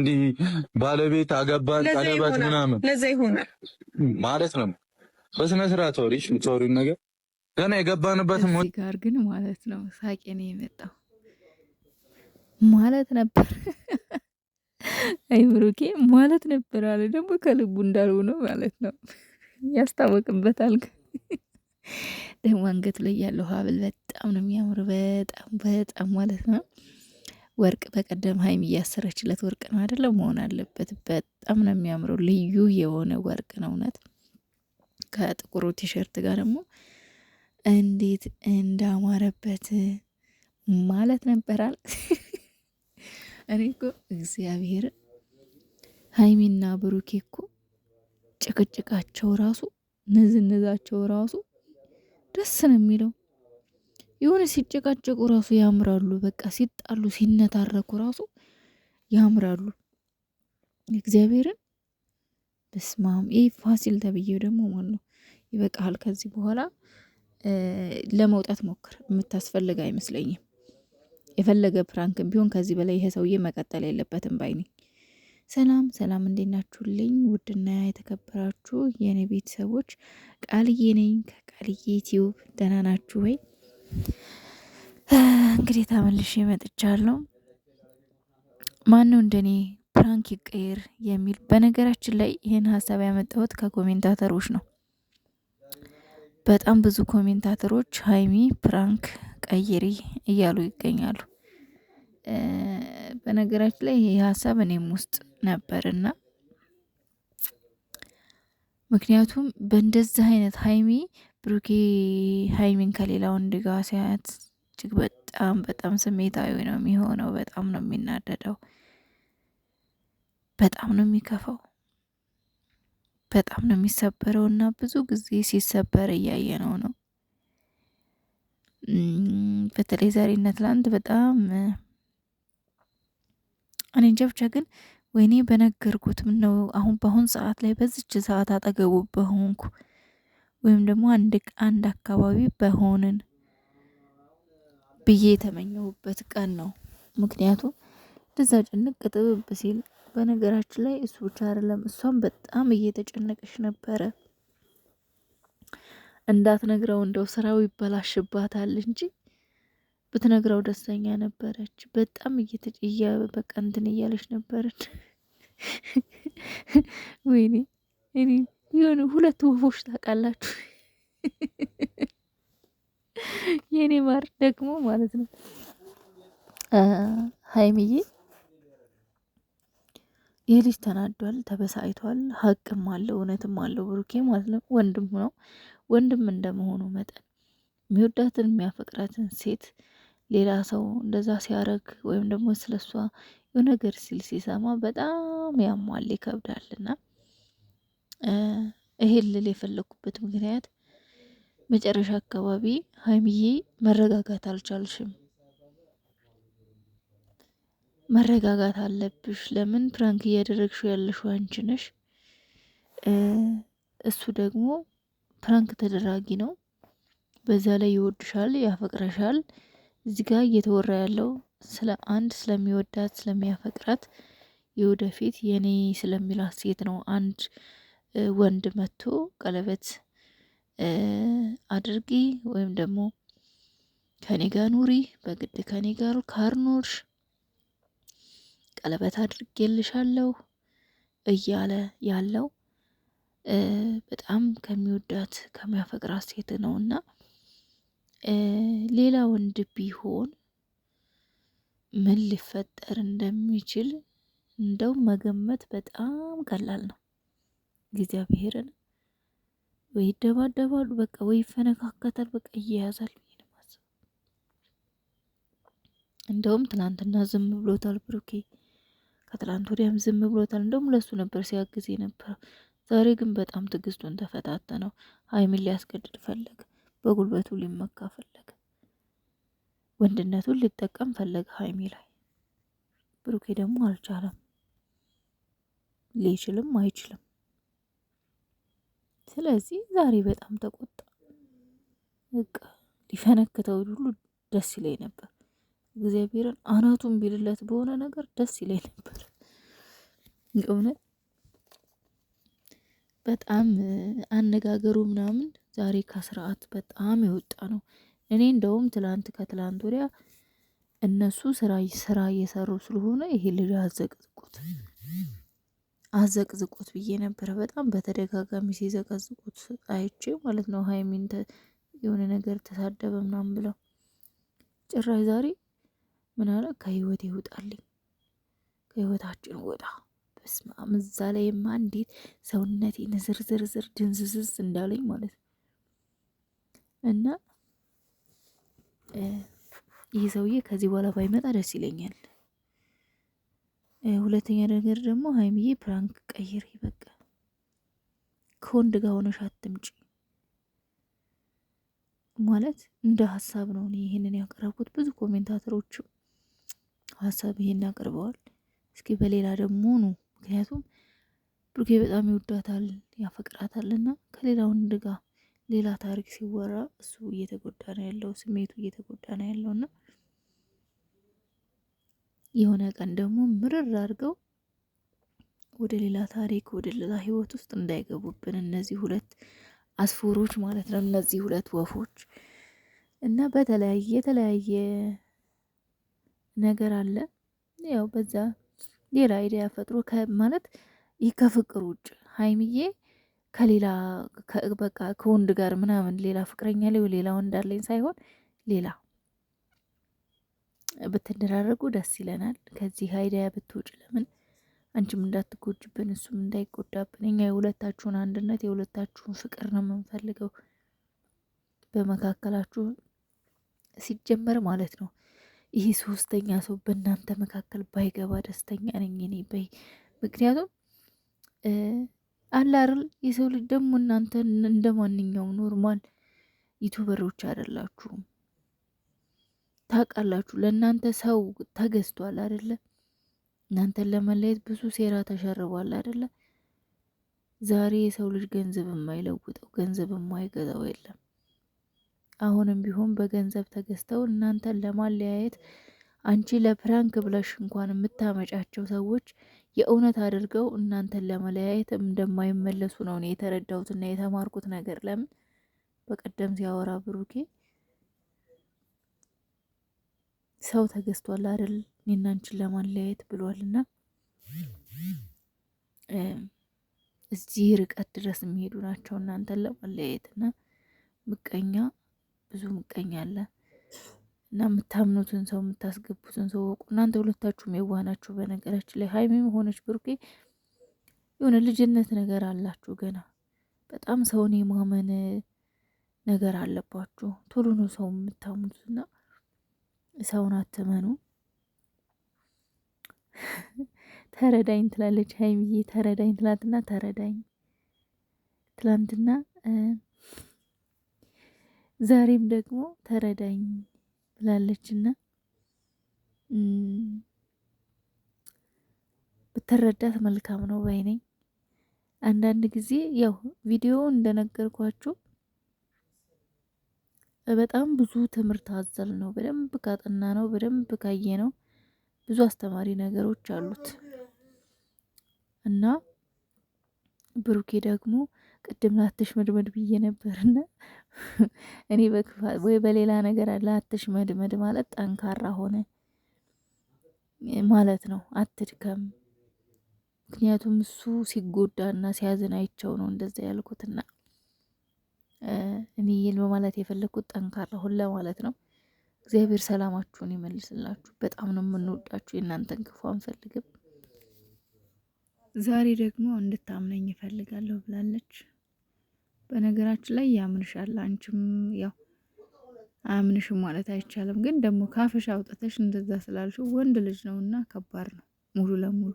እንዲህ ባለቤት አገባን ቀለበት ምናምን ለዛ ይሆናል ማለት ነው። በስነ ስርዓት ወሪሽ የምታወሪውን ነገር ገና የገባንበት እዚህ ጋር ግን ማለት ነው ሳቄ ነው የመጣው ማለት ነበር። አይ ብሩኬ ማለት ነበር አለ ደግሞ ከልቡ እንዳልሆነ ማለት ነው ያስታወቅበታል። ደግሞ አንገቱ ላይ ያለው ሀብል በጣም ነው የሚያምር፣ በጣም በጣም ማለት ነው። ወርቅ በቀደም ሀይሚ እያሰረችለት ወርቅ ነው አይደለም መሆን አለበት። በጣም ነው የሚያምረው፣ ልዩ የሆነ ወርቅ ነው እውነት። ከጥቁሩ ቲሸርት ጋር ደግሞ እንዴት እንዳማረበት ማለት ነበራል። እኔ እኮ እግዚአብሔር ሀይሚና ብሩኬ እኮ ጭቅጭቃቸው ራሱ ንዝንዛቸው ራሱ ደስ ነው የሚለው። የሆነ ሲጨቃጨቁ ራሱ ያምራሉ። በቃ ሲጣሉ ሲነታረኩ ራሱ ያምራሉ። እግዚአብሔርን በስማም ይህ ፋሲል ተብዬው ደግሞ ማለት ነው ይበቃሃል። ከዚህ በኋላ ለመውጣት ሞክር። የምታስፈልግ አይመስለኝም። የፈለገ prank ም ቢሆን ከዚህ በላይ ይሄ ሰውዬ መቀጠል የለበትም ባይ ነኝ። ሰላም ሰላም፣ እንዴት ናችሁልኝ? ውድና የተከበራችሁ የኔ ቤተሰቦች ቃልዬ ነኝ ከቃልዬ ቲዩብ። ደህና ናችሁ ወይ? እንግዲህ ተመልሼ መጥቻለሁ። ማን ነው እንደኔ prank ይቀየር የሚል? በነገራችን ላይ ይህን ሀሳብ ያመጣሁት ከ commentator ኦች ነው። በጣም ብዙ commentator ኦች ሀይሚ prank ቀይሪ እያሉ ይገኛሉ። በነገራችን ላይ ይህ ሀሳብ እኔም ውስጥ ነበርና ምክንያቱም በእንደዚህ አይነት ሀይሚ ብሩኬ ሀይሚን ከሌላ ወንድ ጋር ሲያያት እጅግ በጣም በጣም ስሜታዊ ነው የሚሆነው። በጣም ነው የሚናደደው። በጣም ነው የሚከፋው። በጣም ነው የሚሰበረው እና ብዙ ጊዜ ሲሰበር እያየ ነው ነው በተለይ ዛሬና ትላንት በጣም እኔ እንጃ ብቻ ግን ወይኔ በነገርኩት ነው አሁን በአሁን ሰዓት ላይ በዚች ሰዓት አጠገቡ በሆንኩ ወይም ደግሞ አንድ አንድ አካባቢ በሆንን ብዬ የተመኘሁበት ቀን ነው። ምክንያቱም እንደዛ ጭንቅ ጥብብ ሲል በነገራችን ላይ እሱ ብቻ አይደለም እሷም በጣም እየተጨነቀች ነበረ። እንዳትነግረው እንደው ስራው ይበላሽባታል እንጂ ብትነግረው ደስተኛ ነበረች። በጣም እየተጨያ በቃ እንትን እያለች ነበረች። ወይኔ እኔ የሆነ ሁለት ወፎች ታውቃላችሁ። የኔ ማር ደግሞ ማለት ነው ሀይሚዬ ይህ ልጅ ተናዷል፣ ተበሳይቷል። ሀቅም አለው እውነትም አለው ብሩኬ ማለት ነው። ወንድም ነው። ወንድም እንደመሆኑ መጠን የሚወዳትን የሚያፈቅራትን ሴት ሌላ ሰው እንደዛ ሲያረግ ወይም ደግሞ ስለሷ የሆነ ነገር ሲል ሲሰማ በጣም ያሟል፣ ይከብዳልና ይሄን ልል የፈለኩበት ምክንያት መጨረሻ አካባቢ ሀይሚዬ መረጋጋት አልቻልሽም፣ መረጋጋት አለብሽ። ለምን prank እያደረግሽው ያለሽው አንቺ ነሽ፣ እሱ ደግሞ prank ተደራጊ ነው። በዛ ላይ ይወድሻል፣ ያፈቅረሻል። እዚህ ጋር እየተወራ ያለው ስለ አንድ ስለሚወዳት ስለሚያፈቅራት የወደፊት የኔ ስለሚላት ሴት ነው። አንድ ወንድ መጥቶ ቀለበት አድርጊ ወይም ደግሞ ከኔ ጋር ኑሪ፣ በግድ ከኔ ጋር ካልኖርሽ ቀለበት አድርጌልሻለሁ እያለ ያለው በጣም ከሚወዳት ከሚያፈቅራት ሴት ነውና ሌላ ወንድ ቢሆን ምን ሊፈጠር እንደሚችል እንደው መገመት በጣም ቀላል ነው። እግዚአብሔርን ወይ ይደባደባሉ፣ በቃ ወይ ይፈነካከታል፣ በቃ ይያያዛል። እንደውም ትናንትና ዝም ብሎታል ብሩኬ፣ ከትላንት ወዲያም ዝም ብሎታል። እንደውም ለሱ ነበር ሲያግዝ የነበረው። ዛሬ ግን በጣም ትዕግስቱን ተፈታተነው። ሀይሚን ሊያስገድድ ፈለገ። በጉልበቱ ሊመካ ፈለገ። ወንድነቱን ሊጠቀም ፈለገ ሀይሚ ላይ። ብሩኬ ደግሞ አልቻለም፣ ሊችልም አይችልም። ስለዚህ ዛሬ በጣም ተቆጣ። በቃ ሊፈነክተው ሁሉ ደስ ይለኝ ነበር። እግዚአብሔርን አናቱን ቢልለት በሆነ ነገር ደስ ይለኝ ነበር። እውነት በጣም አነጋገሩ ምናምን ዛሬ ከስርዓት በጣም የወጣ ነው። እኔ እንደውም ትላንት ከትላንት ወዲያ እነሱ ስራ ስራ እየሰሩ ስለሆነ ይሄ ልጅ አዘቅዝቁት አዘቅዝቁት ብዬ ነበረ። በጣም በተደጋጋሚ ሲዘቀዝቁት አይቼ ማለት ነው። ሀይሚን የሆነ ነገር ተሳደበ ምናምን ብለው ጭራሽ ዛሬ ምን አለ? ከህይወት ይውጣልኝ፣ ከህይወታችን ወጣ። በስመ አብ! እዛ ላይማ እንዴት ሰውነቴ ንዝርዝርዝር ድንዝዝዝ እንዳለኝ ማለት ነው። እና ይህ ሰውዬ ከዚህ በኋላ ባይመጣ ደስ ይለኛል። ሁለተኛ ነገር ደግሞ ሀይሚዬ prank ቀይሪ፣ በቃ ከወንድ ጋር ሆነሽ አትምጪ ማለት እንደ ሀሳብ ነው እኔ ይህንን ያቀረብኩት። ብዙ commentator ኦችም ሀሳብ ይሄን አቅርበዋል። እስኪ በሌላ ደግሞ ኑ። ምክንያቱም ብሩኬ በጣም ይወዳታል ያፈቅራታል እና ከሌላ ወንድ ጋር ሌላ ታሪክ ሲወራ እሱ እየተጎዳ ነው ያለው፣ ስሜቱ እየተጎዳ ነው ያለው እና የሆነ ቀን ደግሞ ምርር አድርገው ወደ ሌላ ታሪክ ወደ ሌላ ህይወት ውስጥ እንዳይገቡብን እነዚህ ሁለት አስፎሮች ማለት ነው፣ እነዚህ ሁለት ወፎች እና በተለያየ የተለያየ ነገር አለ። ያው በዛ ሌላ idea ፈጥሮ ማለት ይህ ከፍቅር ውጭ ሀይሚዬ ከሌላ በቃ ከወንድ ጋር ምናምን ሌላ ፍቅረኛ ላይ ሌላ ወንድ አለኝ ሳይሆን ሌላ ብትደራረጉ ደስ ይለናል። ከዚህ idea ብትውጭ ለምን አንቺም እንዳትጎጅብን እሱም እንዳይጎዳብን፣ እኛ የሁለታችሁን አንድነት የሁለታችሁን ፍቅር ነው የምንፈልገው በመካከላችሁ ሲጀመር ማለት ነው። ይሄ ሶስተኛ ሰው በእናንተ መካከል ባይገባ ደስተኛ ነኝ እኔ በይ። ምክንያቱም አለ አይደል የሰው ልጅ ደግሞ እናንተ እንደ ማንኛውም normal YouTuber ኦች አይደላችሁም። ታውቃላችሁ፣ ለእናንተ ሰው ተገዝቷል አይደለ? እናንተን ለመለየት ብዙ ሴራ ተሸርቧል አይደለ? ዛሬ የሰው ልጅ ገንዘብ የማይለውጠው ገንዘብ የማይገዛው የለም። አሁንም ቢሆን በገንዘብ ተገዝተው እናንተን ለማለያየት አንቺ ለ prank ብለሽ እንኳን የምታመጫቸው ሰዎች የእውነት አድርገው እናንተን ለመለያየት እንደማይመለሱ ነው እኔ የተረዳሁትና የተማርኩት ነገር። ለምን በቀደም ሲያወራ ብሩኬ ሰው ተገዝቷል አይደል እኔና አንቺን ለማለያየት ብሏልና እዚህ ርቀት ድረስ የሚሄዱ ናቸው እናንተን ለማለያየትና ምቀኛ ብዙ ምቀኛ አለ እና የምታምኑትን ሰው የምታስገቡትን ሰው ወቁ። እናንተ ሁለታችሁም የዋህ ናችሁ። በነገራችን ላይ ሀይሚም ሆነች ብሩኬ የሆነ ልጅነት ነገር አላችሁ። ገና በጣም ሰውን የማመን ነገር አለባችሁ። ቶሎ ነው ሰው የምታምኑትና ሰውን አትመኑ። ተረዳኝ ትላለች ሀይሚዬ። ተረዳኝ ትላንትና፣ ተረዳኝ ትላንትና፣ ዛሬም ደግሞ ተረዳኝ ብላለችና ብትረዳት መልካም ነው ባይ ነኝ። አንዳንድ ጊዜ ያው ቪዲዮ እንደነገርኳችሁ በጣም ብዙ ትምህርት አዘል ነው። በደንብ ካጠና ነው፣ በደንብ ካየ ነው ብዙ አስተማሪ ነገሮች አሉት እና ብሩኬ ደግሞ ቅድም ላትሽ መድመድ ብዬ ነበርና እኔ በክፋት ወይ በሌላ ነገር ላትሽ መድመድ ማለት ጠንካራ ሆነ ማለት ነው። አትድከም። ምክንያቱም እሱ ሲጎዳና ሲያዝን አይቸው ነው እንደዛ ያልኩትና እኔ ይህን በማለት የፈለግኩት ጠንካራ ሁን ለማለት ነው። እግዚአብሔር ሰላማችሁን ይመልስላችሁ። በጣም ነው የምንወዳችሁ። የእናንተን ክፉ አንፈልግም። ዛሬ ደግሞ እንድታምነኝ እፈልጋለሁ ብላለች። በነገራችን ላይ ያምንሻል። አንቺም ያው አያምንሽም ማለት አይቻልም፣ ግን ደግሞ ካፍሽ አውጥተሽ እንደዛ ስላልሽው ወንድ ልጅ ነውና ከባድ ነው ሙሉ ለሙሉ